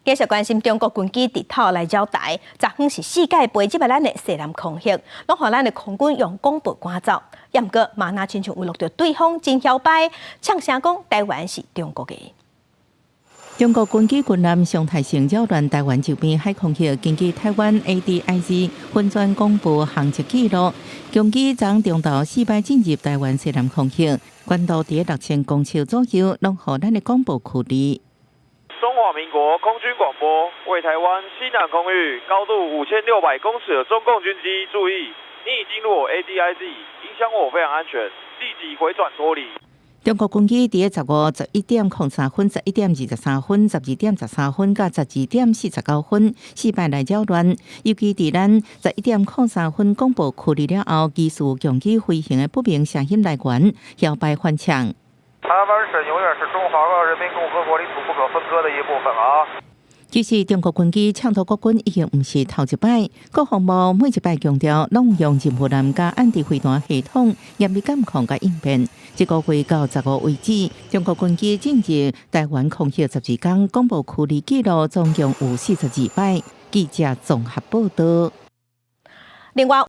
繼續關心中國軍機直透來擾台，昨昏是四擺飛入來咱的西南空域，攏予咱的空軍用廣播趕走。也毋過嘛若親像有錄著對方真囂擺，嗆聲講台灣是中國的。中國軍機軍艦常態性擾亂台灣周邊海空域，根據台灣 ADIZ 雲端廣播航跡記錄，共計昨中晝四擺進入台灣西南空域，高度佇6000公尺左右，攏予咱的廣播驅離。中華民國空軍廣播，為台灣西南空域高度5600公尺的中共軍機注意，你已進入我 ADIZ，影響我飛行安全，立即回轉脫離。中國軍機佇1511點03分、11點23分、12點13分佮12點49分四擺來擾亂，尤其佇咱11點03分廣播驅離了後，疑似共機飛行的不明聲音來源，囂擺反嗆。台灣省永遠是中華人民共和國領土不可分割的一部分啊！其實中國軍機嗆到國軍已經毋是頭一擺，國防部每一擺強調，攏用任務艦佮岸地飛彈系統嚴密監控佮應變。這個月到15為止，中國軍機進入台灣空域12工，廣播驅離記錄總共有42擺。記者綜合報道。另外，